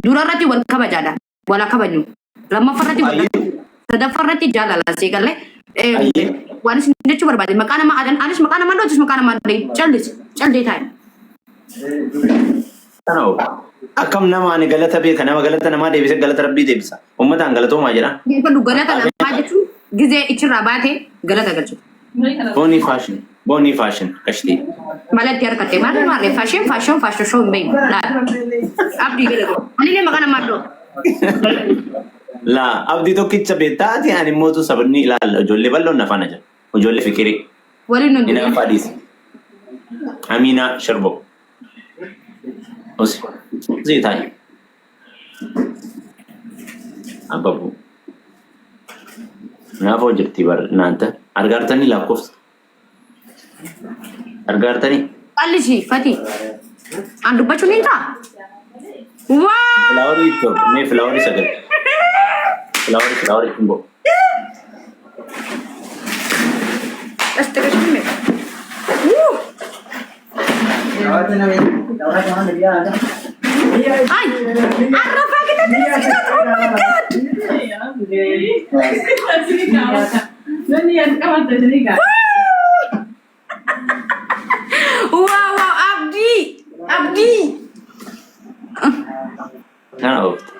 Dura irratti wal kabajaadha. Wal haa kabajnu. Lammaffaa irratti wal sadaffaa irratti jaalala sii galee. Ayyee. Waan isin jechuu barbaade maqaa nama adan anis maqaa nama dhootis maqaa nama dhootis callis callee taa'e. Kana oolu. Akkam nama ani galata beeka nama galata namaa deebise galata rabbii deebisa. Uummataan galatoomaa jedha. Beekadhu galata namaa jechuun gizee ichirraa baate galata galchitu. Boonii faashin. Boonii faashin qashtii. Malatti harkatte maal maal faashin faashin faashin shoo hin beeknu laala. Abdii galata. Anillee maqaa namaa dhoo. Laa abdii tokkicha beektaa ati ani mootu sabni ilaalla ijoollee bal'oon na faana jira. Ijoollee fikirii. Waliin nun Inaan fadhiisi. Amiinaa Shirbo. Usi. Usi taa'i. Ababu. Naafoo jirti bar naanta. Argaartanii lakkoofsa. Argaartanii. Qallisi fati. An dubbachuun hin ta'a. Waa! Filaaworii torba. Mee filaaworii sagal. Filaaworii filaaworii hin bo'u. Qasti qasti meeqa? Wuu! Ay! Arrafaa kitatti kitatti! Oh my God! Wow wow Abdii! Abdii! Kana oofta.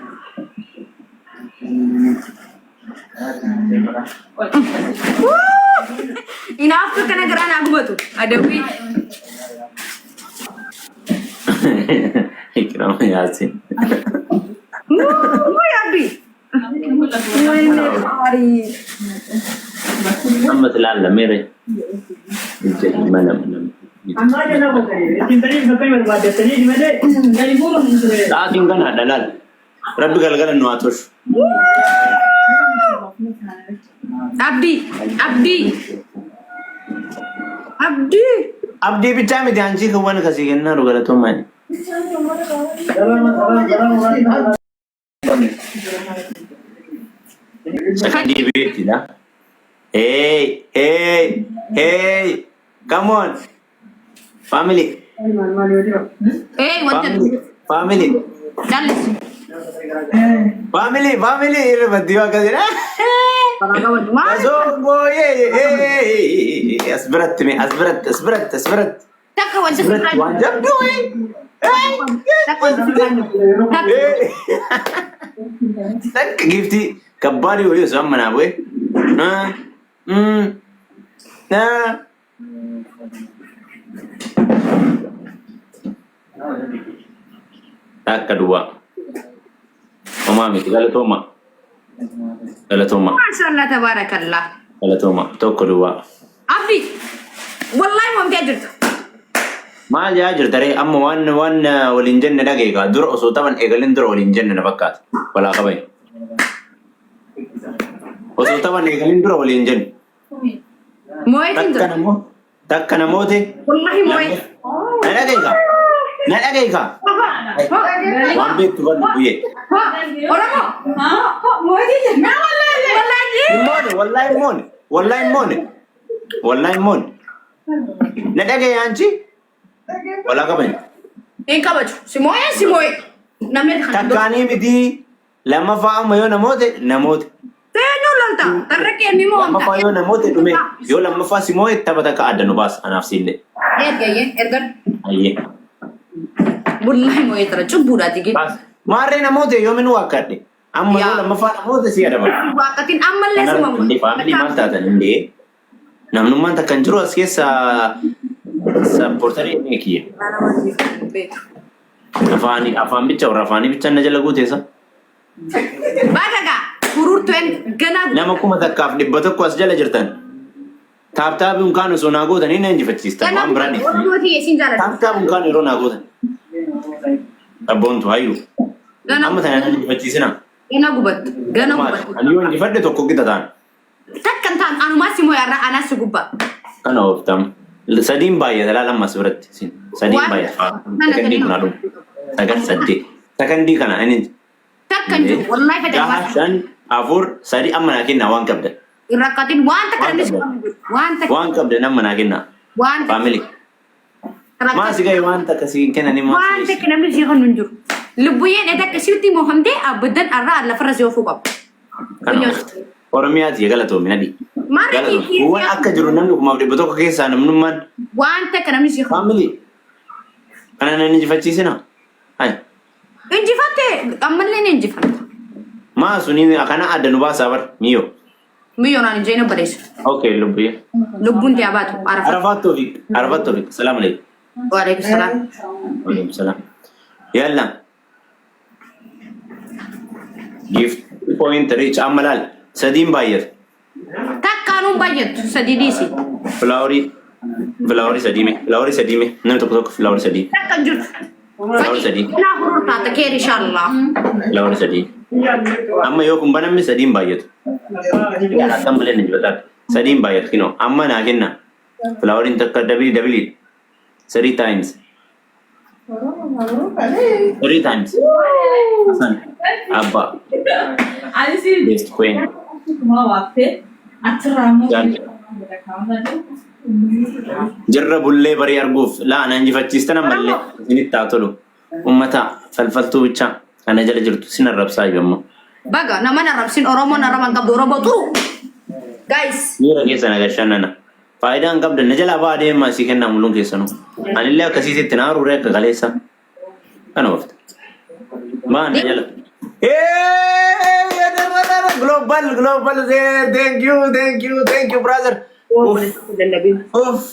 Inaaftuu kana garaa naa gubatu. Adawwii. Ikrama Yaasin. Wuy Abdii. Wayne aarii. Amma ilaalla mere. Ija ilma nama. Sa'aatiin ganaadha laal. Rabbi galgala nu haa tolchu. Abdii. Abdii. Abdii. Abdii bichaa miti anchii kan waan kasii kennaa jiru galatoomaa. Sakandii beektidha. Hey, hey, hey, come on. Family, Ee wanta family, family, callis. family, family. Irra baddii waan akkasii. Maal? Osoo hey, as biratti mee, as biratti, as biratti, as biratti. Takka wanti As biratti waan jabduu wayii. Hey, Takka wanti sirraa jiru. Takka. hey. Takka giiftii kabbaadii wayii osoo amma naa bu'e. Ah, mm, ah. Takka duwwaa. Homaa miti galatooma. Galatooma. Maashaallah tabaarakallah. Galatooma. Tokko duwwaa. Abdi. Wallahi moomtee jirtu. Maal jaa jirta ree amma waan waan waliin jenne dhageeka dura osoo taphan eegalin dura waliin jenne na fakkaata. Walaa qaban. Osoo taphan eegalin dura waliin jenne. Moo'eetiin Takka jira. namoo takka namoote Wallahi moo'ee. na dhageeka. Na dhageeka. Waan beektu barnu guyyee. Oromoo. Moo'eetiin jira. Wallahi. Himmoone wallahi himmoone wallahi himmoone wallahi himmoone. Na dhagaye anchi walaa qaban. Hin kabaju. Si moo'ee si moo'ee. Namni kana. Takkaanii miti lammaffaa amma yoo namoote namoote. Seenuu lolta. Tarree ni mo'amta. Lammaffaa yoo namoote dhume yoo lammaffaa si moo'e tapha takka adda nu baasa anaaf siillee. Erga iyyee erga. Ayyee. Wallahi moo'ee tara cubbuudhaa jigee. Baas. Maarree namoote yoomin waakkadhe. Amma yoo Yaa. lammaffaa namoote si adaba. Waaqatiin ammallee Kanarra suma indee faamilii maal taatan indee namnummaan takka hin jiru as keessa sappoortarii inni kiyya. Afaanii afaan bicha warra afaanii bicha na jala guuteessa. Baga hururtuun ganaa Nama 1100 as jala jirtan. Taaptaabiin kaan osoo naa gootanii na injifachiistan ganaa waan biraa dhiisanii. Oromoo tiyya isin jaalladha. Taaptaabiin kaan yeroo naa gootan. Abboontu hayyuu. Ganaa Amma tana na injifachiisina. ganaa gubattu ganaa gubattu. Ani yoo injifadhe tokko qixa ta'an. Takka hin taanu anumaa si moo'e har'a anaas si gubbaa. Kana ooftam. Sadiin baay'ata laal ammas biratti. Sadiin Waan baay'ata. kana Sakandii kun haadhu. Sagal saddeet. Sakandii kana inni Takka hin jiru wallahi jaha facaafaa. shan afur sadi amma naa kennaa waan qabdan. Hin rakkatin waan takka Waan namni si qabdan. qabu hin jiru. Waan takka Waan qabdan amma naa kennaa. waan takka Faamilii. Maal si ga'e waan takka si hin kennanii maal waan si takka namni si kennu hin jiru. Lubbuyyeen edda akkasitti mohamtee abbadan arraa lafarra si oofuu qabu. Kana Oromiyaati galatoomi nadhi. Maarree Galatoomi. kiyyee Waan akka jiru namni 1100 keessaa namnummaan Waan takka namni si family kana nan injifachiisina. Hai. Injifatte ammallee ni injifatta. Maa suni kana adda nu baasaa bar miyyoo. Miyyoonaan hin jeena obboleessa. Okay lubbuyyee. Lubbuun tee baatu arafa. Arafaat Toofiq. Arafaat Toofiq. Salaam alaikum. Waalaikum salaam. Waalaikum salaam. Yalla. Gift point reach amma laal. Sadiin baay'ata. Takkaanuun baay'attu sadii dhiisi. Flowerii. Flowerii sadii mee. Flowerii sadii mee. Namni tokko tokko flowerii sadii. Takka hin jirtu. Flowerii sadii. Kanaa hurur taata keer inshallah. Flowerii sadii. Amma yoo kun baname sadiin baay'atu. Akka malee ni jibata. Sadiin baay'atu kinoo. Amma naa kenna. Floweriin takka double double. Three times. Three times. Hasan. Abba. Best queen. Jaal. Jirra bullee barii arguuf laa na injifachiistan ammallee isinitti haa tolu. Uummata falfaltuu bichaa ana jala jirtu sin arrabsaa iyyuu ammoo. Baga nama na rabsin Oromoon arraba hin qabdu Oromoo turu. Guys. Miira keessa na gashannana. Faayidaa hin qabdan na jalaa ba'aa deemaa sii kennaa muluun keessanuu. Anillee akkasiitti na haruuree akka kaleessa. Kana oofta. Ba'aa na jala. Global, global, thank you, thank you, thank you, brother. Uff, uff,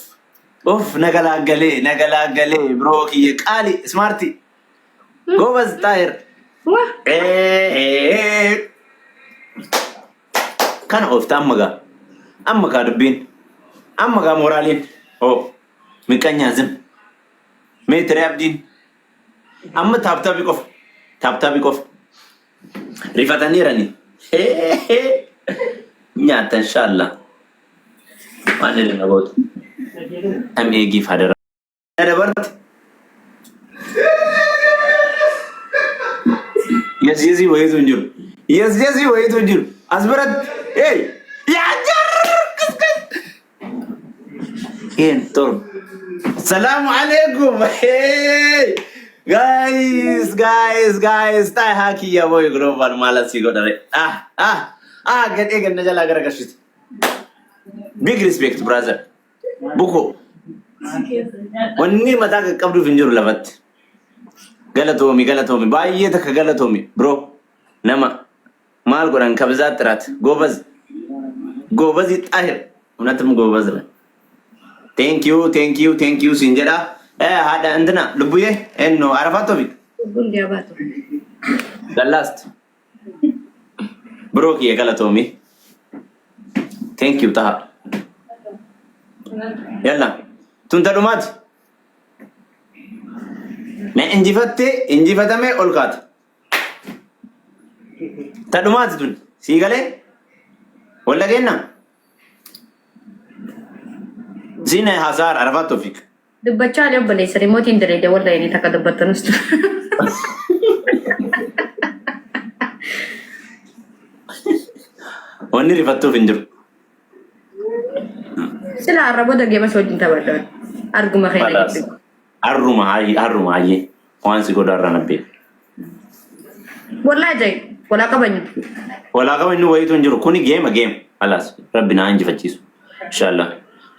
uff, nagalaagalee, nagalaagalee, bro kiyya qaali, smarti. Goobaz Taahir. Wah. Kana oofta amma gaa. Amma gaa dubbiin. Amma gaa mooraaliin. Oh, miqanyaa zim. Meetiree abdiin. Amma tap tapii qofa. Tap tapii qofa. Rifataniirani. Nyaata inshallah. Waan inni na gootu. Am eegiif hadara. Dabarte. Yes yesii wayiitu hin jiru. Yes yesii wayiitu hin jiru. As biratti. Hey! Yaa jarr! Qisqis! Een torba. Salaamu alaikum. Hey! Guys, guys, guys. Taa'e haa kiyya boy global maal asii godhare. Ah, ah, ah gadhee ganna jalaa gara gashite. Big respect brother. Buko. Wanni mataa qaqqabduuf hin jiru lafatti. Galatoomi galatoomi baay'ee takka galatoomi bro nama maal godhan kabzaa xiraat goobaz goobazi xahir እውነትም ጎበዝ ነህ። Thank you, thank you, thank you siin jedha. Haadha እንትና lubbuye enno Arafaat Toofiq. Lubbuun tee baatu. The last. Bro kiyya galatoomi. Thank you Taha. Yalla. Tun ta dhumaati. Na injifattee injifatamee ol kaata. Ta dhumaati tun. Sii galee? Wal dhageenna? Siin hasaar Arafaat Toofiq. Dubbachaa alee obboleessa rimootiin daleede walla inni takka dubbattanus. Wanni rifattuuf hin jiru. Sila har'a booda geema si wajjin taphadha. Arguma keenya Khalaas. gidduu. Harruma hayyee harruma hayyee waan si godhu har'a nabbee. Wallaa ja'i walaa qabanyu. Walaa qaba inni wayiitu hin jiru. Kuni geema geema. Khalaas rabbi naa injifachiisu. Inshallah.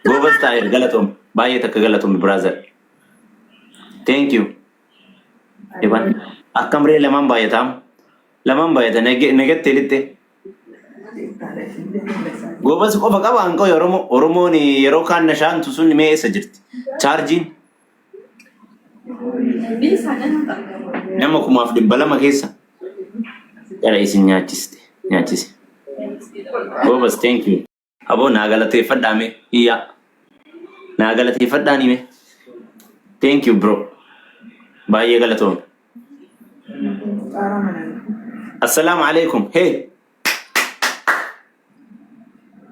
Goobas Taahir galatoom. Baay'ee takka galatoom brother. Thank you. Iban akkam ree lamaan baay'ataam. Lamaan baay'ata negattee lixxe. Goobas qofa qaba hanqoo Oromoo Oromoon yeroo kaan na shaantu sun mee eessa jirti? Chaarjiin nama 1200 keessa gara isin nyaachiste nyaachise. Goobas thank you. Aboo naa galateeffadhaa mee iyyaa. Naa galateeffadhaa ni mee. Thank you bro. Baay'ee galatoome. Assalaamu alaikum. Hey.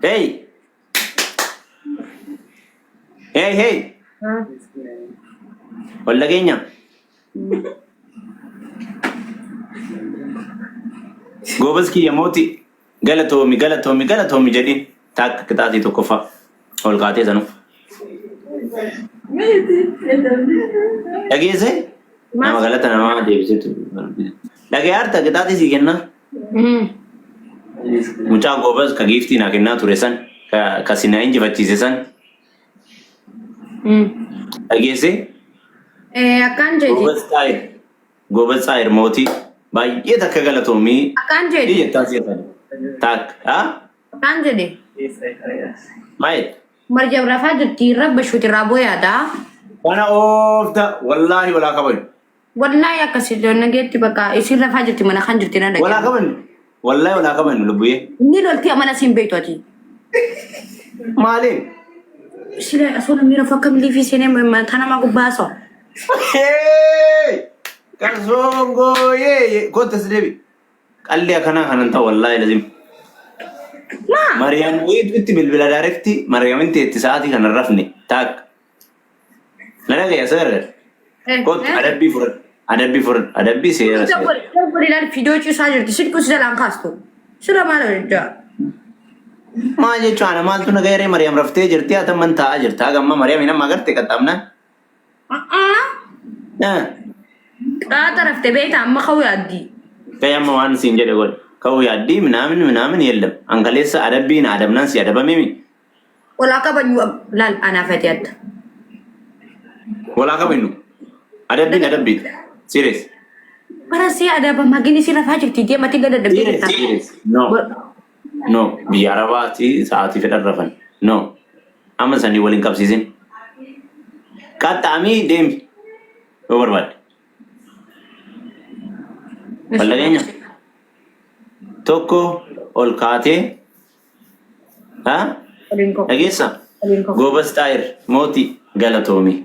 Hey. Hey hey. Wal dhageenya. Goobas kiyya mootii galatoomi galatoomi galatoomi jedhiin taakka qixaatii tokkoffaa ol kaatee sanuu. Dhageesse? Nama galata namaa deebisetu. Dhagayaarta qixaaxii sii kennaa. Mucaa goobaz ka giiftii naa kennaa ture san ka si na injifachiise san dhageesse. Akkaan jeeti. Goobaz Xaayir Goobaz Xaayir mootii baay'ee takka galatoomii. Akkaan Ni jeeti. jettaa si'a sadi. Takka. Ha? Akkaan jedhe. Maal? Marjab rafaa jirti rabba shuuti irraa booyaadha. Kana oofta wallaahi walaa kabaju. Wallaahi akkasii nageetti bakka isiin rafaa jirti mana kan jirti na Walaa dhagee. kabajnu. Wallaahi walaa kabajnu lubbuyyee. Inni lolti amana siin beektu ati. Maaliin? Sila osoo namni rafu akka miliifii seenee mataa namaa gubbaa haasa'u. Hey! Kasongooyee! Kottas deebi. Qalli akkanaa kanan ta'u wallaahi lazim. Maa? Mariyam wayiitu itti bilbila daarekti Mariyamin teetti sa'aatii kana hin rafne taak. Na dhagaya isa gargar. Kottu adabbii fudhadhu. Adabbii fudhadhu. Adabbii seera seera. Dawwali ilaali fiidoo ciisaa jirti. Silkuu si jalaan kaastu. Sila maal hojjaa? Maal jechuun ana maaltu na gahee Mariyam raftee jirti haa tamman taa'aa jirta. Haga amma Mariyam hin amma agarte qaxxaamnaan. Qaata rafte beekta amma ka'uu yaaddii. Kai amma waan siin jedhe godhe. Ka'uu yaaddii minaamin minaamin yellem. An kaleessa adabbii na adabnaan si adabamemi. Olaa kabajnu laal anaaf ati adda. Walaa kabajnu. Adabbiin adabbiidha. Serious. Bara si adabama gini si rafaa jirti deemati gada dadhabdee Serious. jirta. Serious. No. No. Biyya Arabaati sa'aatii fedhan rafan. No. Amma sanii waliin qabsiisin. Qaxxaamii deemi. Yoo barbaadde. Wallaganya. Tokko ol kaatee. Ha? Dhageessa? Goobas Xaayir mootii galatoomi.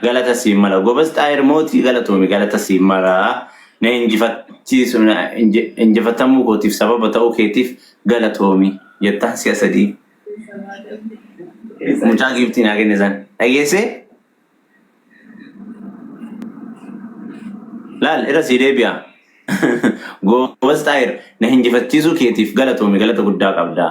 Galata siin mala. Goobas Xaayir mootii galatoomi. Galata siin mala. Na injifachiisu na injifatamuu kootiif sababa ta'uu keetiif galatoomi. Jettaan si'a sadii. Mucaa giiftii naa kenne san. Dhageessee? Laal irra sii deebi'a. Goobas Xaayir na hinjifachiisuu keetiif galatoomi galata guddaa qabda.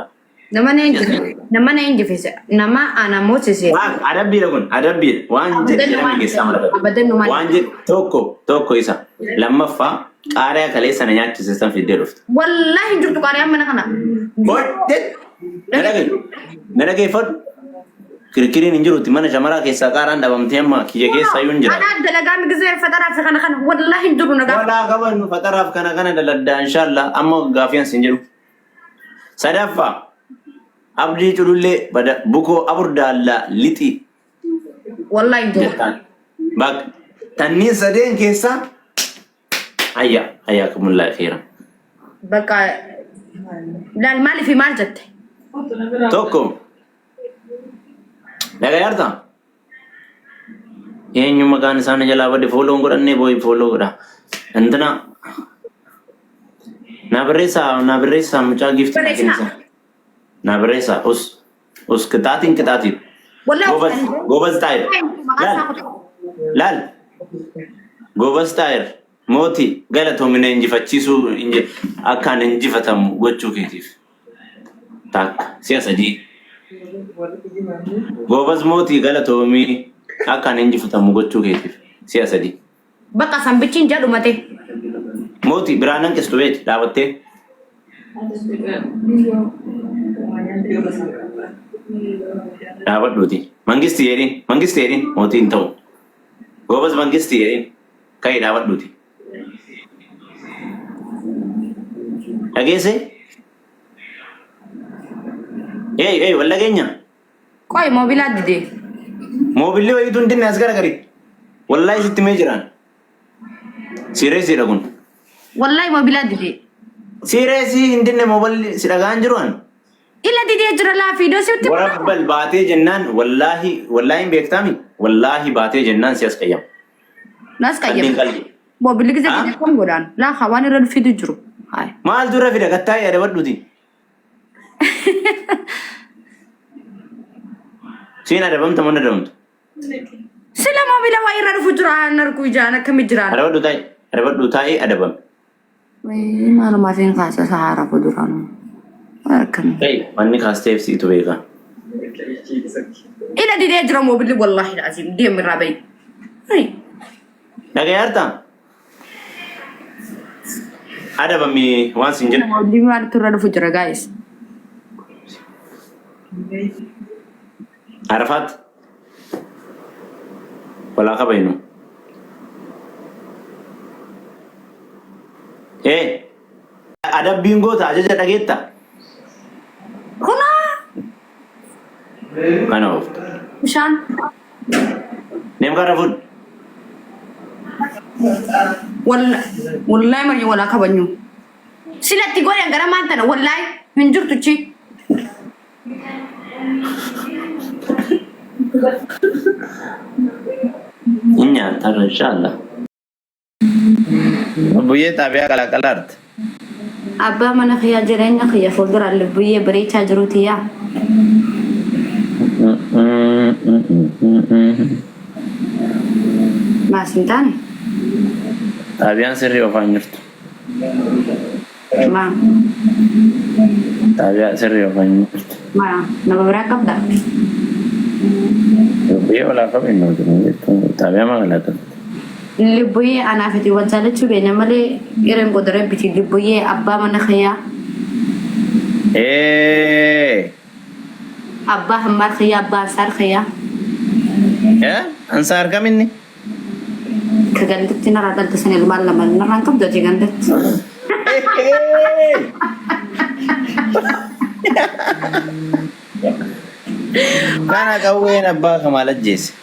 Nama na injife. Nama na injifise. Nama ana moosise. Waan adabbiidha kun adabbiidha. Waan jedhe Abadan jedhame numaan keessaa malata. Abadan numaan. Waan jedhe tokko tokko isa. Lammaffaa qaariyaa kaleessa na nyaachise san fiddee dhufte. Wallaahi hin jirtu qaariyaan mana kana. Bodde na dhaga'i. Na dhageeffadhu. Kirkiriin hin jirutti mana shamaraa keessaa qaaraan dhabamtee amma kiyya keessa iyyuu hin jiraatu. Anaa dalagaa migizee faxaraa fi kana kana wallaahi hin jiru nagaa. Walaa qabannu faxaraaf kana kana daladdaa inshallah amma gaafiyan sin jedhu. Sadaffaa abdii culullee bada bukoo aburdaallaa lixi Wallaahi hin jiru. jettaan. Bak tanniin sadeen keessaa hayya hayya kumullaa khairan. Bakka laal maaliif maal jette? Tokko dhagayaarta eenyu maqaan isaan jalaa bade fooloo hin godhannee booyi fooloo godha. Intina naa barreessaa naa barreessaa mucaa giiftii naa Barreessinaa. kennisa. Naa barreessaa us us qixaatiin qixaatiin. Wallaahi Goobaz goobaz xaayir. maqaan Laal isaa kutu. laal goobaz xaayir mootii galatoomina injifachiisuu akkaan injifatamu gochuu keetiif. Takka si'a sadii. Goobaz mootii galatoomii akkaan injifatamu gochuu keetiif si'a sadii. Bakka sambichiin jedhumate. Mootii biraan hanqistu beeti dhaabattee. Dhaabadhuuti. Mangisti jedhiin mangisti jedhiin mootii hin ta'u. Goobaz mangisti jedhiin ka'ii dhaabadhuuti. Dhageesse? Ee ee wal dhageenya? Qoy moobilaa didee. Moobilli wayiitu hin dinne as garagari. Wallaahi sitti mee jiraan. Siireesiidha kun. Wallaahi moobilaa didee. Siireesii hin dinne moobilli si dhagaan jiru an. Ila didee jira laa fiidoo sitti Warabbal baatee jennaan wallaahi wallaahi hin beektaami wallaahi baatee jennaan si as qayyama. Nas Qalliin qayyama. qalli. Moobilli gizee Ah? didee kam godhaan. Laa hawaan irra fidu jiru. Hayi. Maaltu irra fida gattaa'ee adabadhuuti. Siin adabamta moo hin adabamtu? Sila moobila waa irra dhufu jira an argu ijaan akkami jiraan. Adabadhu taa'e adabadhu taa'ee adabame. Wayii maalumaaf hin kaasa sahaara fuduraanu. Akkami. Ta'e manni kaasteef siitu beeka. Ila didee jira moobilli wallaahi aziim deem irraa bahi. Hayi. Dhagayaartaa? Adabami waan sin jedhu. Hojii maaltu irra dhufu jira guys. Arafaat. Walaa kabaynu. Ee. Adabbiin goota ajaja dhageetta? Kunaa Kana oofta. bishaan. Deem karra fudhu. Wallahi marji walaa kabanyu. Silatti godhan gara maan tana wallahi hin jirtu chi. Hin nyaattarra inshaallah. Lubbuyyee xaabiyaa qalaaqalaarti. Abbaa mana kiyyaa jireenya kiyya fuulduraan lubbuyyee bareechaa jiru tiyyaa. Maas hin taane? Xaabiyaan sirrii oofaa hin jirtu. Maa Xaabiyaa sirrii oofaa hin jirtu. maa nama biraa qabda? Lubbuyyee walaa qabeenyu xaabiyaa maa qalaaqalti? Lubbuyyee anaaf ati wal jaalachuu beekna malee ireen godha rabbiti lubbuyyee abbaa mana kiyyaa Ee. abbaa hammaar kiyyaa abbaa ansaar kiyyaa Eh? Ansaar kaminni? ka gandatti narraa dhalte san ilmaan lama narraan qabdu ati gandatti. Kana qawween abbaa kamaal ajjeese.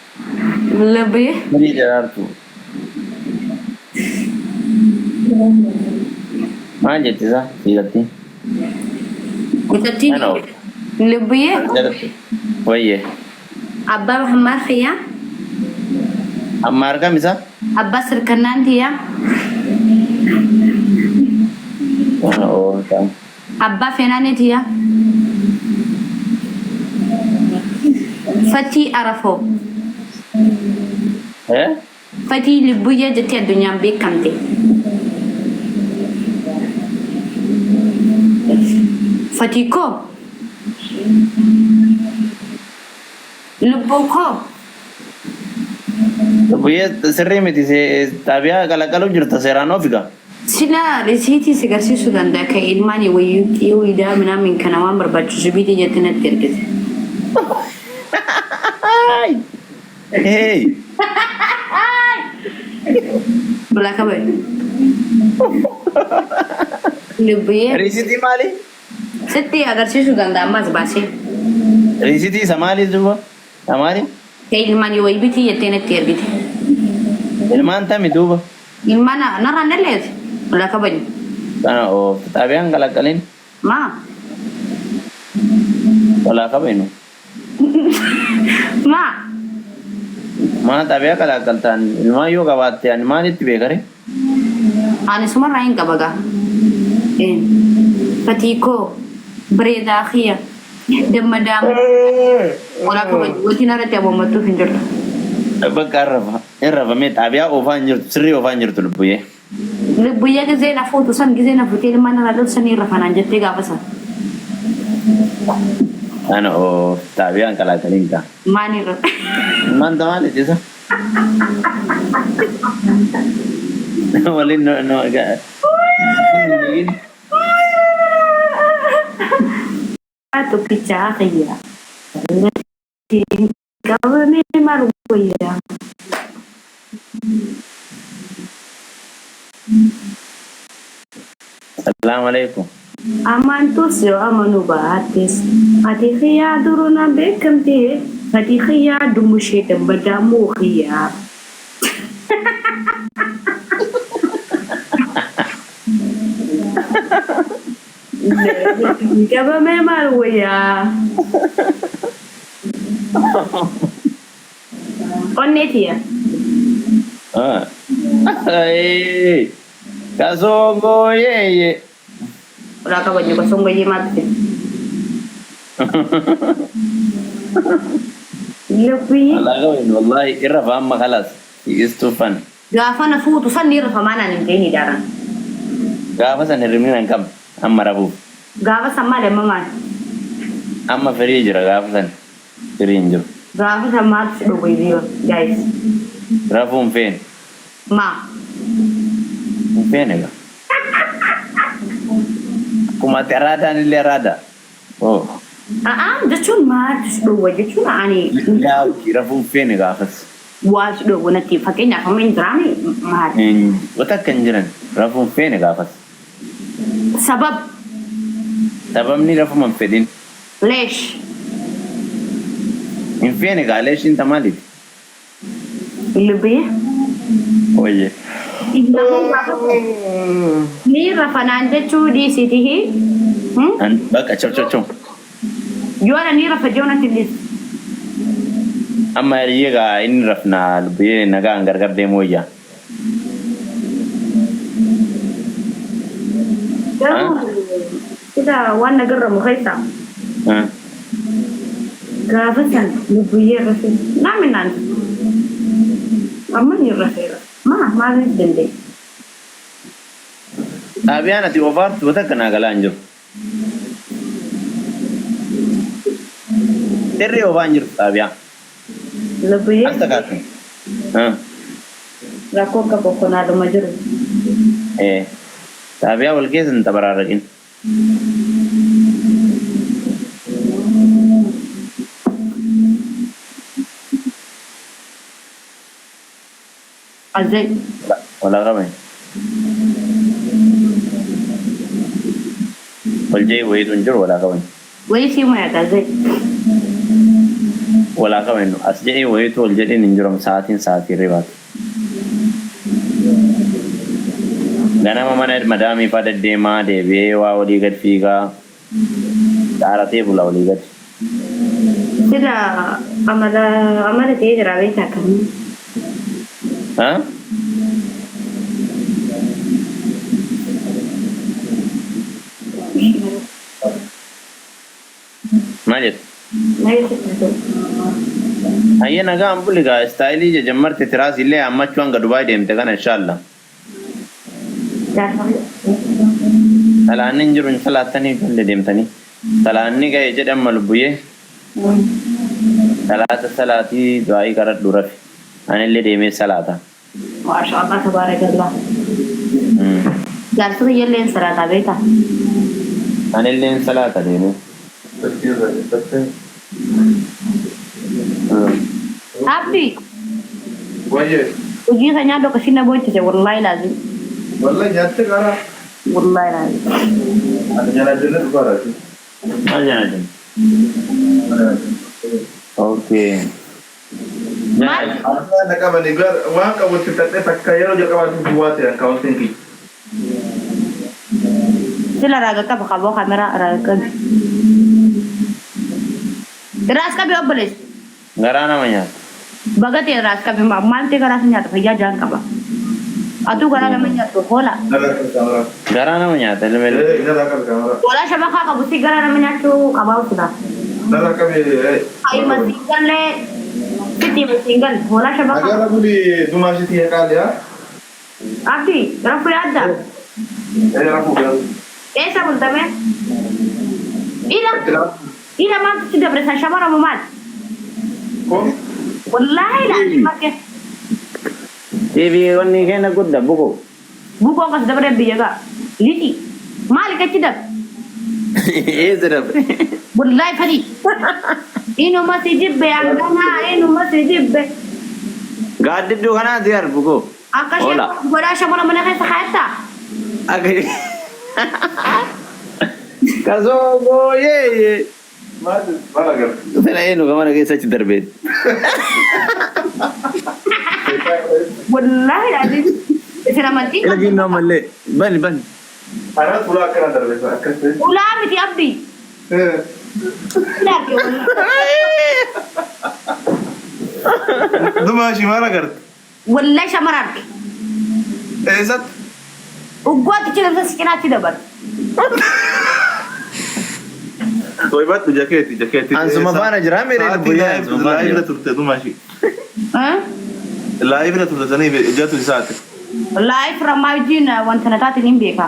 Lubbuyyee Marii daraartuu. Maal jetti isaa siilattiin? mucattiin Kana lubbuyyee Wayyee. abbaa hammaar kiyyaa Amma harkam isaa? abbaa sirkannaan tiyyaa Kana ooltaa. abbaa feenaanii tiyyaa fatii arafoo Eh? fatii lubbuyyee jettee addunyaan beekamte. Fatii koo lubbuu koo Lubbuyyee sirrii miti xaabiyaa qalaqaluu jirta seeraan ofiga. Sila risiitii si agarsiisuu danda'a kan ilmaan wayyuu xiyuu idaa minaamin kana waan barbaachisu biitii jettee natti ergite. Hey! Bilaa kabaje. Lubbuyyee Riisitii maali? sitti agarsiisuu danda'a ammas baasee. Riisitii isa maali duuba? Isa maali? Kan ilmaan wayii bitii jettee natti ergite. Ilmaan tami duuba? Ilmaan narraan dhalleeti. Bilaa kabaje. Kana oofta. Xaabiyaan qalaqalin Maa? walaa kabaynu. Maa? Maa xaabiyaa qalaqaltaan ilmaan yoo qabaatte ani maalitti beekare? Ani sumarraa hin qaba gaa. Fatii koo bareedaa kiyya dammadaamu walaa kabaju wanti narratti aboommattuuf hin jirtu. Bakka irrafa. Irrafamee xaabiyaa oofaa hin jirtu. Sirrii oofaa hin jirtu lubbuyyee. Lubbuyyee gizee na fuutu san gizee na fuutee ilmaan narraa dhaltu san irra fanaan jettee gaafa san. Kana oof xaabiyaan qalaqalin kaa. Maan irra? Ilmaan tamaali isa? Waliin no no egaa. Tokkichaa kiyya. Qabamee maal wayyaa? Salaamu alaikum. Amantus yoo amanuu baattes ati kiyyaa duruu na beekamte ati kiyyaa dumushee dambadaamuu kiyyaa. Qabamee maal wayyaa? Onnee tiyya. Ah. Hey. Kasongo yeye. Walaa kabaju kasongo yee maal ta'e? Lubbiyyee. Walaa kabaynu wallahi irrafa amma khalas. He is too funny. Gaafa na fuutu san ni rafamaa naan hin ta'in daaran. Gaafa san hirribni nan qabne amma rafuuf. Gaafa san maali amma maali? Amma firii jira gaafa san firii hin jiru. Gaafa san maaltu si dhowwe biiba guys. Rafuu hin feene. Maa? Hin feene egaa. Akkuma ati araadaan illee araada. Oh. A'aa jechuun maaltu si dhowwa jechuun ani Laakki rafuu hin feene gaafas. waa si dhowwa natti fakkeenyaaf amma hin jiraame maali? Wata akka hin jiran rafuu hin feene gaafas. Sabab Sababni rafuma hin fedhin. leesh. Hin feene gaa leeshiin ta maaliiti? Lubbiyee. Wayye. Ni rafanaan jechuu dhiisitihi. An bakka chaw chaw chaw. Yoo ana ni rafa jee natti dhiisu. Amma hiriyyee gaa inni rafna lubbiyee nagaan gargar deemuu wayya. Garuu sila waan na garramu keessaa gaafa san lubbuyyee rafee naami naan amma ni rafeera. Maa maaliif danda'e? Xaabiyaan ati ofaartu wata akka naa galaa hin jiru. Sirrii oofaa hin jirtu xaabiyaa. Lubbuyyee Al takaatti. Rakkoo qabu konaadhuma jiru. Xaabiyaa wal keessa hin xabaraarraqin. Azee. Walaa qabani. Wal jee wayiitu hin jiru walaa qabani. Wayii sii moyata azee. Walaa qabani as jedhee wayiitu wal jedheen hin jiru sa'aatiin sa'aatii ribaati. Ganama mana madaamii faa deddeemaa deebi'ee waa walii gad fiigaa xaaratee bula walii gad. Sila amala amala ta'ee jira beektaa akkamii? Ha? Maal jettu? Hayyee nagaan buli gaa istaayilii jajamarte tiraas illee hammachuu hanga Dubaay deemte kana inshaalla. Salaanni hin jiru hin salaattanii ijoollee deemtanii. Salaanni ga'e jedhe amma lubbuyyee. Salaata salaatii du'aayii kadhadhu rafi. Anillee deemee salaata. Maasha Allah tabaarakallah. Jaarsi kiyyallee hin salaataa beektaa? Anillee hin salaata deemee. Abdi Wayyee. hojii kan nyaadhu akkasii na boochise wallahi laazim. Wallahi nyaatte qara. Wallahi laazim. Ani nyaataa jirre dhugaadha. Maal jana jenna? Okay. Maal? Amma na qabani gar waan qabutti tadhee takka yeroo jalqabaatiif duwwaa ta'e akkaawuntiin kiyya. Sila raaga qaba qaboo kaameraa raaga qabi. Irraas qabi obboleessi. Garaa nama nyaata. Baga ta'e irraas qabi maal ta'e garaa si nyaata fayyaa jaan qaba. Atuu garaa nama nyaattu hoola. Narraa qabi kaameraa. Garaa nama nyaata ilma ilma. Ee narraa qabi kaameraa. Hoolaa shabakaa qabu si garaa nama nyaachuu qabaa silaa. Narraa qabi ee. Hayima siin gallee sitti hima siin galle hoolaa shabakaa. Nagarra buli dumaa ishiitii haqaali haa. Abdi rafuu yaadda? Ee rafuu galu. Eessa bultame? Ila ila maaltu si dabre san shamara moo maal? Kun Wallaahi laaziim bakke. TV wanni keenya gudda buku. Bukoo kas dabre biyya gaa. Lixi. Maali kachi dabre? Eessa dabre? Wallaahi fadii. Inuma si jibbe hanganaa inuma si jibbe. Gaaddidduu kanaati yar bukoo. Akka ishee Hola. godhaa shamara mana keessa kaa'ettaa? Akka kasoo gooyee. Maal maal agarta? Sana eenyu ka mana keessa achi darbeen. Wallaahi laaziim. Isin amantii qabdu. Ilbiin ammallee bani bani. Anaa tulaa akkana darbe akkas ta'e. Ulaa miti abdi. Ulaa arge wallaahi. Dumaa ishii maal agarte? Wallahi shamara arge. Eessatti? Uggaatti achi si cinaatti dabarte. To'ibadhu jakeeti jakeeti. Ansuma faana jira meeree lubbuyyee ansuma faana Live jira. irra turte dumaa ishii. Live irra turte saniif ijatu isaati. Live rammaa wajjin wanta na taate niin beeka.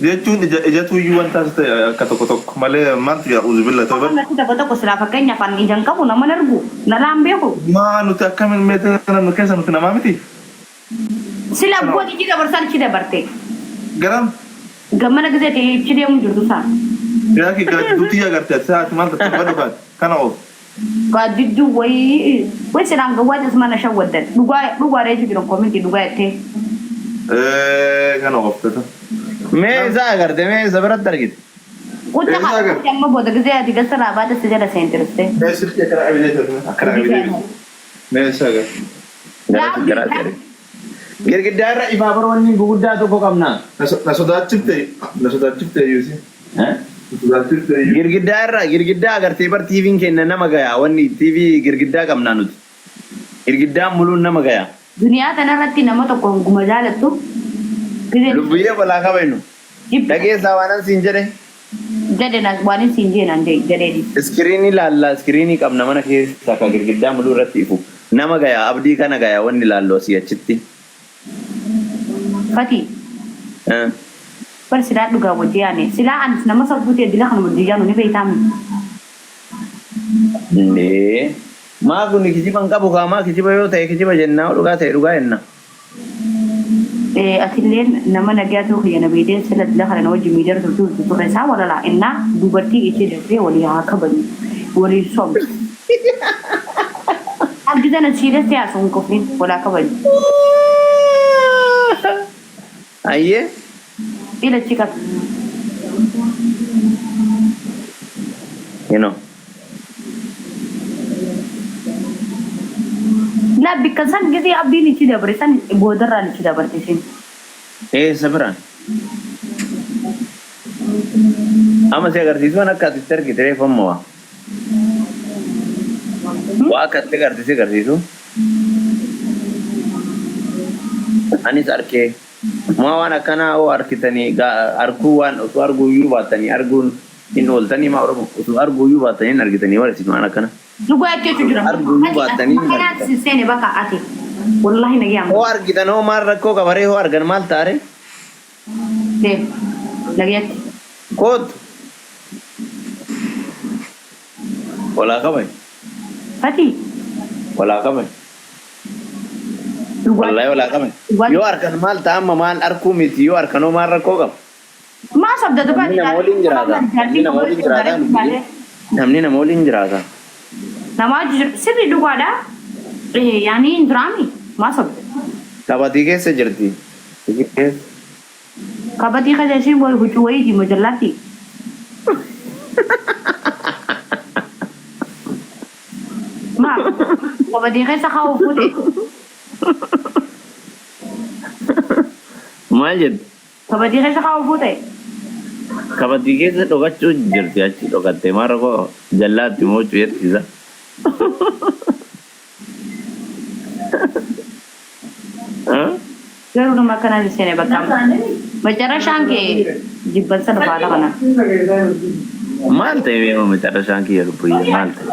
Jechuun ijatu iyyuu wanta as ta'e akka tokko tokko malee maaltu jira uzubilla to'ibadhu. Natti tokko tokko silaa fakkeenyaaf ani ijaan qabu nama hin argu. Nalaan beeku. Maa nuti akkamiin meetira nu keessa nuti namaa miti? Sila abbooti ichi dabarsan ichi dabarte. Garam Gammana gisee ta'e ichi deemu jirtu isaa. yaa kee gara jidduutti agartee ati saati maal tatte badhu kaati kana oof. Gaaddidduu wayii wayi silaan gawwaa tasuma na shawwaddan. Dhugaa dhugaa reechu jiran koominti dhugaa jettee. Kana ooftata. Mee isaa agarte mee isa biratti argite. Qutta Eessa agarta? haa amma booda gisee ati gasarraa baate si jala seentiriste. Mee silkii akkana qabidee turte akkana qabidee bitu. Mee eessa agarta? Gara gara gara. Girgiddaa irra ifaa baroonni guguddaa tokko qabna. Na sodaachifte na sodaachifte iyyuusi. Eh? Na sodaachifte iyyuu. Girgiddaa irra girgiddaa agartee bar TV'n keenya nama gaya wanni TV girgiddaa qabnaa nuti. Girgiddaan muluun nama gaya. Duniyaa tanarratti nama tokko hanguma jaalattu gisee Lubbiyyee balaa kabajnu. jibba Dhageessaa waanan siin jedhe. jedhe na waan hin siin jeenaan jedheeni. Iskiriinii laallaa iskiriinii qabna mana keessa ka girgiddaa muluu irratti ifu. Nama gaya abdii kana gaya wanni laallu asii achitti. Fati Eh. bar silaa dhugaa wajji yaane silaa anis nama sabbuuti addila kana wajji yaanu ni beektaami. Indee. Maa kun kijiba hin qabu kaa maa kijiba yoo ta'e kijiba jennaa dhugaa ta'e dhugaa jenna. Atilleen nama nagaa ta'uu kiyya na beekee sila dila kana na wajji miidiyaa turtuu turte turre isaa walalaa innaa dubartii ishee darbee walii haa kabaju walii sobdu. Argitan siidatti haasa'u hin koflin walaa kabaju. Ayyee. Ilachi qaba. You know. Laa bikka san gisee abdiin itti dabre san boodarraan itti dabarte isin. Eessa biraan? Amma si agarsiisuun akka ati itti argite reefu amma waa. Waa akka itti agarte si agarsiisu. Anis arkee. Maa waan akkanaa hoo arkitanii arkuu waan osoo arguu iyyuu baattanii arguun hin ooltanii maa Oromoo osoo arguu iyyuu baattanii hin argitanii warra isin waan akkana. Dhugaa jechuutu jira. Arguu iyyuu baattanii hin Akkanaa argitan. si seene bakka ati. Wallahi nagayaan. Hoo argitan hoo maal rakkoo qabaree hoo argan maal taare? Deem. Nagayatti. Kootu. Walaa kabaj. Fati. Walaa kabaj. Wallahi walaa kabaj. Yoo argan maal ta'a amma maal arkuu miti yoo argan hoo maal rakkoo qaba? Maa sobda duba Namni nama waliin jiraata. Namni nama waliin jiraata. Namni nama waliin jiraata. Nama sirri dhugaadha. Yaani hin jiraami. Maa sobda. Taphatii keessa jirti. Kabatii keessa isheen wayi huccuu wayiiti majallaatti. Maa kabatii keessa kaa'uu fuute. Maal jettu? Kabatii keessa kaa'uu fuute. Kabatii keessa dhokachuu jirti achi dhokattee maal rakkoo jallaatti mo'achuu jettisa. Garuu nama akkanaa hin seene bakka macarashaan kee jibbansa dhufaadha kana. Maal ta'e beema macarashaan kiyya lubbuyyee maal ta'e?